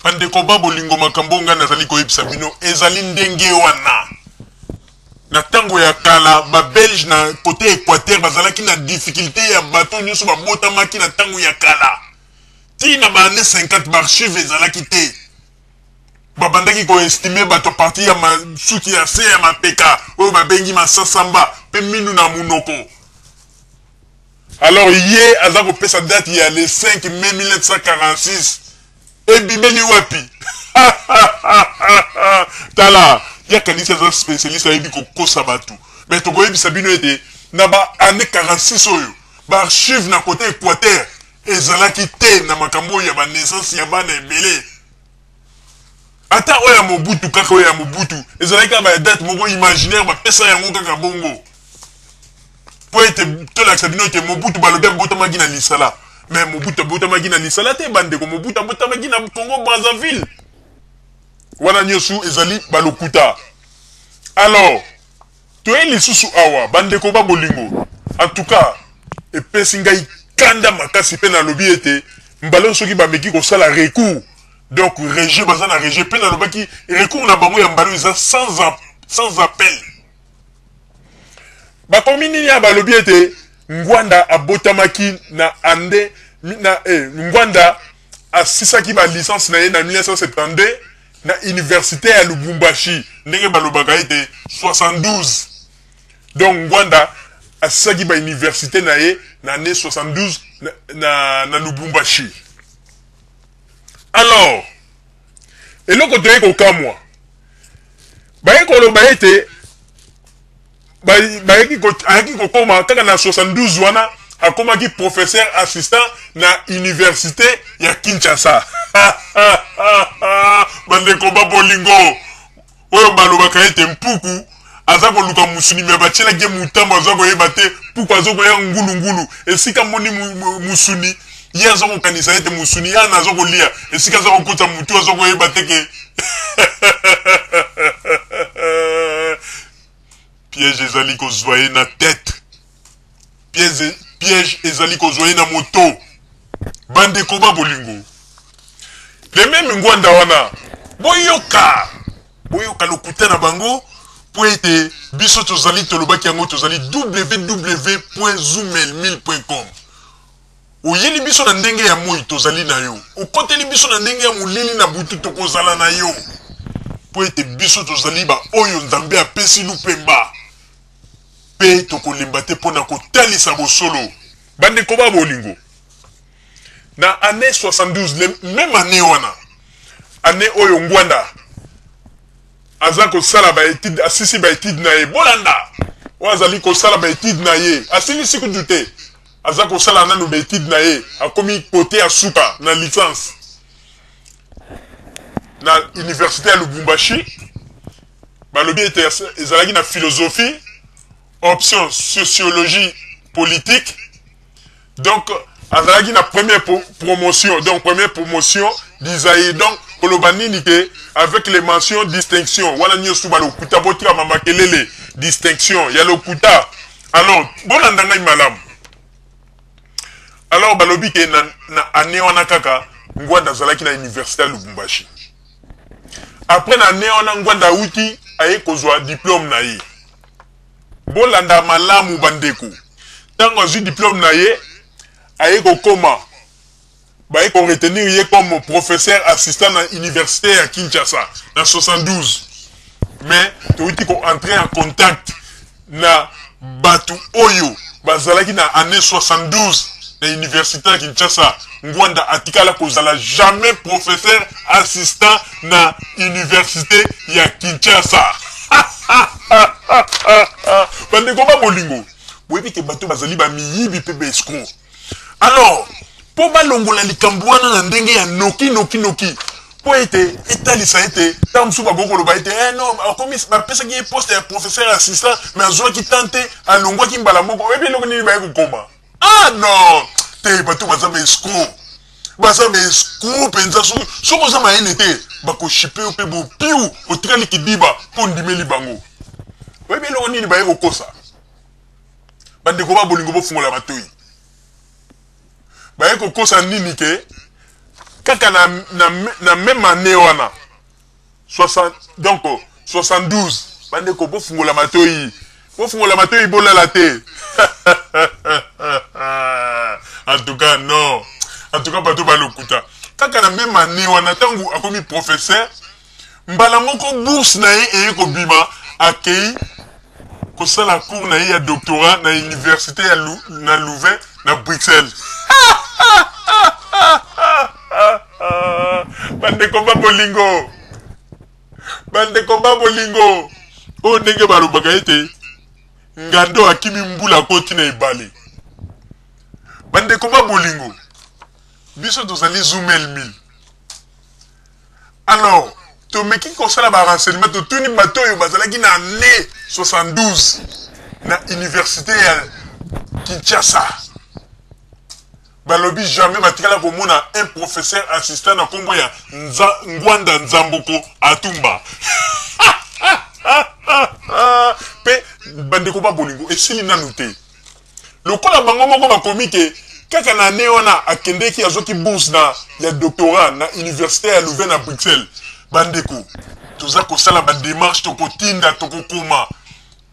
Bandeko ba bolingo, makambo oyo ngai nazali koyebisa bino ezali ndenge wana. Na tango ya kala, ba Belges na cote Equateur bazalaki na difficulte ya bato nyonso babotamaki na tango ya kala. Ti na ba annees 50 ba archives ezalaki te. Babandaki ko estimer bato a partir ya suki ya se ya mapeka oyo babengi masasamba pe minu na munoko. Alors ye aza kopesa date ya le 5 mai 1946 ebimeli wapi? Tala, ye akanisi aza specialiste ayebi kokosa batu. Mais tokoyebisa bino ete na ba annees 46 oyo ba archives na cote Equateur ezalaki te na makambo oyo ya ba naissance ya bana ebele. Ata oyo ya Mobutu, kaka oyo ya Mobutu ezalaki kaka ba date moko imaginaire bapesa yango kaka bongo. Mpo ete tolakisa bino ete Mobutu balobi abotamaki na Lisala. Mais Mobutu abotamaki na Lisala te bandeko, Mobutu abotamaki na Congo Brazzaville. Wana nyoso ezali balokuta. Alors, toye lisusu awa bandeko ba bolingo. En tout cas, epesi ngai kanda makasi pe nalobi ete mbala oyo soki bameki kosala recours, donc rejet, baza na rejet pe nalobaki recours na bango ya mbala oyo eza sans appel. Bakomi nini awa? Balobi ete Ngwanda abotamaki na ande na eh, Ngwanda asisaki ba licence na ye na 1972 na universite ya Lubumbashi, ndenge balobaka ete 72. Donc Ngwanda asisaki ba universite na ye na annee 72 na Lubumbashi. Alors eloko toyei kokamwa, baye koloba ete ayaki kokoma kaka na 72 wana akomaki professeur assistant na universite ya Kinshasa. Bandeko ba bolingo, oyo balobaka ete mpuku aza koluka musuni me batielaki ye mutambo, aza koyeba te mpuku aza koya ngulungulu esika moni musuni, ye aza kokanisa ete musuni yana aza kolia, esika aza kokota mutu aza koyeba te ke piège ezali kozwa ye na tete, piège ezali kozwa ye na moto. Bandeko ba bolingo, le meme Ngwanda wana, boyoka, boyoka lokuta na bango, po ete biso tozali, tolobaki yango, tozali www point zumel mille point com. Oyeli biso na ndenge ya moi, tozali na yo. Okoteli biso na ndenge ya molili na butu, tokozala na yo. Po ete biso tozali ba oyo Nzambe apesi lupemba, pe tokolemba te po na kotalisa bosolo. Bandeko ba bolingo, na annee 72, le meme annee wana, annee oyo Ngwanda aza kosala ba etudes, asisi ba etudes na ye, bolanda, oyo azali kosala ba etudes na ye, asilisi kutu te, aza kosala nanu ba etudes na ye, akomi cote ya suka na licence na universite ya Lubumbashi. Balobi ete ezalaki na philosophie, option sociologie politique. Donc azalaki na première promotion, donc première promotion d'Isaïe. Donc koloba nini ke avec les mentions distinction wana nyonso balokuta, botika makelele, distinction ya lokuta. Alors bolanda ngai malamu. Alors balobi ke na année wana kaka Ngwanda azalaki na université ya Lubumbashi. Après na année wana Ngwanda awuti aye kozwa diplôme na ye. Bolanda malamu bandeko. Tango azwi diplôme na ye, aye kokoma, baye ko retenir ye comme professeur assistant na université ya Kinshasa na 72. Mais towuti ko entrer en contact na batu oyo bazalaki na annee 72 na université ya Kinshasa. Ngwanda atikala kozala jamais professeur assistant na université ya Kinshasa. Bandeko ba bolingo, boyebi ke bato bazali ba miyibi pe ba escrocs. Alors, po balongola likambo wana na ndenge ya noki noki noki, po ete etalisa ete ntango mosusu bakoki koloba ete non, akomi, bapesaki ye poste ya professeur assistant mais azwaki temps te, alongwaki mbala moko. Oyebi eloko nini baye kokoma? Ah non te, bato baza ba escrocs, baza ba escrocs mpenza. Soki oza mayele te, bakoshipe yo mpe bopiu, otikali kidiba mpo ondimeli bango. Oyebi eloko nini baye kokosa? Bandeko ba bolingo, bofungola matoi. Baye kokosa nini ke Kaka na, na, na même année wana 60, donc 72, bandeko bofungola matoyi, bofungola matoyi, bolala te. En tout cas non, en tout cas bato balokuta. Kaka na même année wana, ntango akomi professeur, mbala moko bourse na ye eye kobima, akei kosala cours na ye ya doctorat na université ya na Louvain na Bruxelles. Bandeko ba bolingo, bandeko ba bolingo, oyo ndenge balobaka ete ngando akimi mbula akoti na ebale. Bandeko ba bolingo, biso tozali Zumel 1000. Alors tomeki kosala ba renseignement, totuni bato oyo bazalaki na année 72 na université ya Kinshasa, balobi jamais batikala komona un professeur assistant na nkombo ya Ngwanda Nzamboko Atumba. Mpe bandeko ba bolingo, esili nanu te. Lokola bango moko bakomi ke kaka na année wana akendeki azwaki bourse na ya doctorat na université ya Louvain na Bruxelles, bandeko, toza kosala ba démarche, tokotinda, tokokoma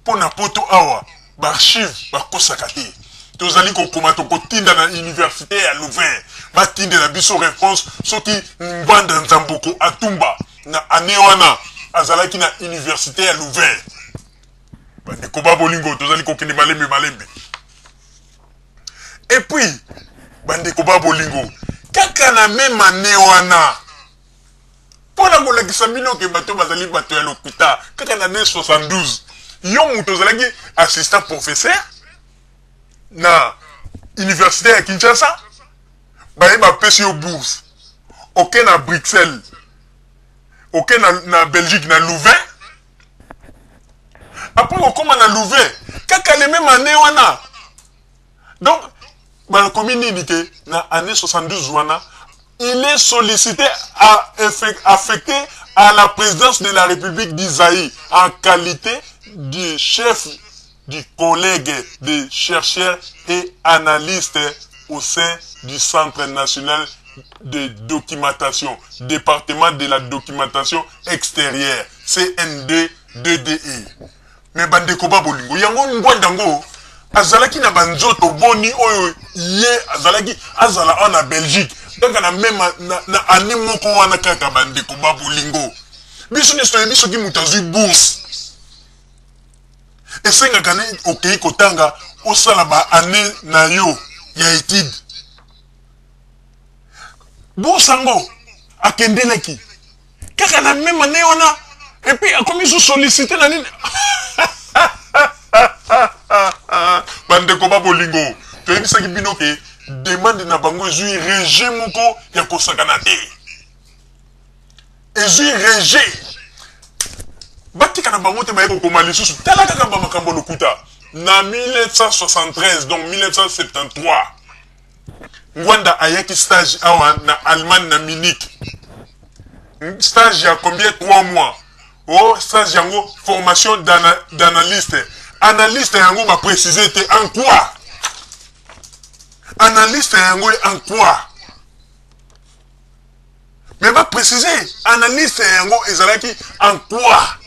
mpo na poto awa ba archive bakosaka te. Tozali kokoma, tokotinda na université ya Louvain, batindela biso réponse soki Ngbanda Nzamboko Atumba na année wana azalaki na université ya Louvain. Bandeko ba bolingo, tozali kokende malembe malembe. Et puis bandeko ba bolingo, kaka na même année wana, mpo na kolakisa bino ke bato bazali bato ya lokuta, kaka na année 72, yo moto ozalaki assistant professeur na université ya Kinshasa, baye bapesi yo bourse, oke na Bruxelles, oke na Belgique, na Louvain. Après kokóma na Louvain, kaka le même année wana, donc bakomi nini ke na année 72 wana, il est sollicité à affecté à la présidence de la République du Zaïre en qualité du chef du collègue des chercheurs et analystes au sein du Centre national de documentation, département de la documentation extérieure, CND 2DE. Mais bandeko ba bolingo, yango Ngwanda ngo azalaki na banzoto boni oyo ye azalaki azala awa na Belgique kaka na même na année moko wana? Kaka bandeko ba bolingo, biso nyonso toyebi soki moto azwi bourse, esengaka ne okei kotanga, osala ba année na yo ya étude. Bourse yango akendelaki kaka na même année wana, et puis akomi so sollicité na nini? Bandeko ba bolingo, toyebisaki bino ke demande na bango ezwi rejet moko ya kosakana te, ezwi rejet. Batika na bango te, baye kokoma lisusu. Tala kaka bamakambo lokuta. Na 1973, donc 1973, Ngwanda ayaki stage awa na Allemagne, na Munich. Stage ya combien? 3 mois. O stage yango, formation d'analyste. Analyste yango, baprécise te en quoi. Analyste yango en quoi? Mais baprécise, analyste yango ezalaki en quoi?